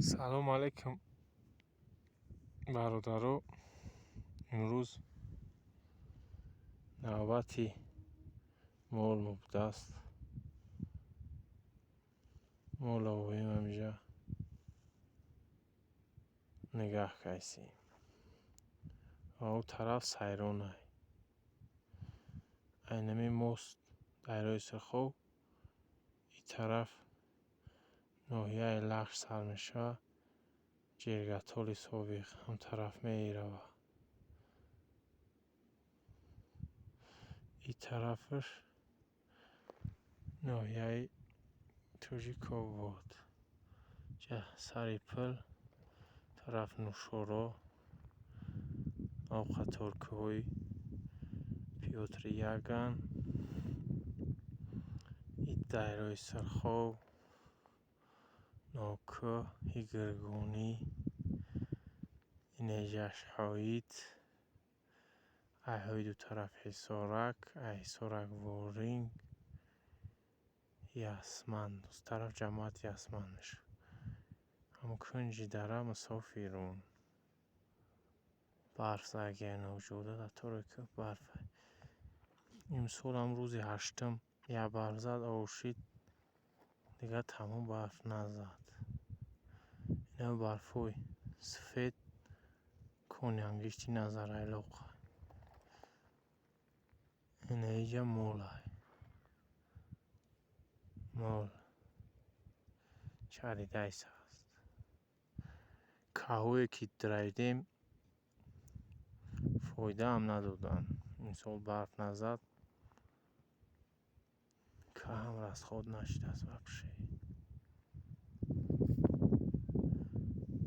Салом алейкум, бародаро. Имрӯз навбати мол мубдаст. Мол овоем, ҳамиҷа нигаҳ кайсем. Ва ӯ тараф сайронай. Айнами мост дарёи Сурхоб, ин тараф ноҳияи Лахш сар мешавад, Ҷиргатоли собиқ ҳам тараф меравад. Ин тарафаш ноҳияи Тоҷикобод. Ҷа сари пул, тараф Нушоро, об қаторкӯҳҳои Пётр Яган, ин дарёи Сурхоб, Нокӯҳ, Гиргонӣ, инеҷаш Ҳоид, ай ҳоиду тараф Ҳисорак, ай Ҳисорак Воринг, Ясман, тараф ҷамоати Ясман мешавад. Ҳамун кунҷи дара мусофирун. Барф задагиай ноҷода, дар тори кӯҳ барф. Имсолам рӯзи ҳаштум як барф зад, овшид, дигар тамом барф назад. Ина барфҳои сафед кони ангишти назарайлоқ. Ина иҷа молай. Мол чаридайс аст. Каҳое ки драидем, фоидаам надоданд. Имсол барф назад, каҳам расход нашудааст вообще.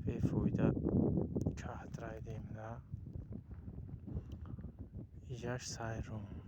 Бефоида каҳ драидем да. Иҷаш сайрон.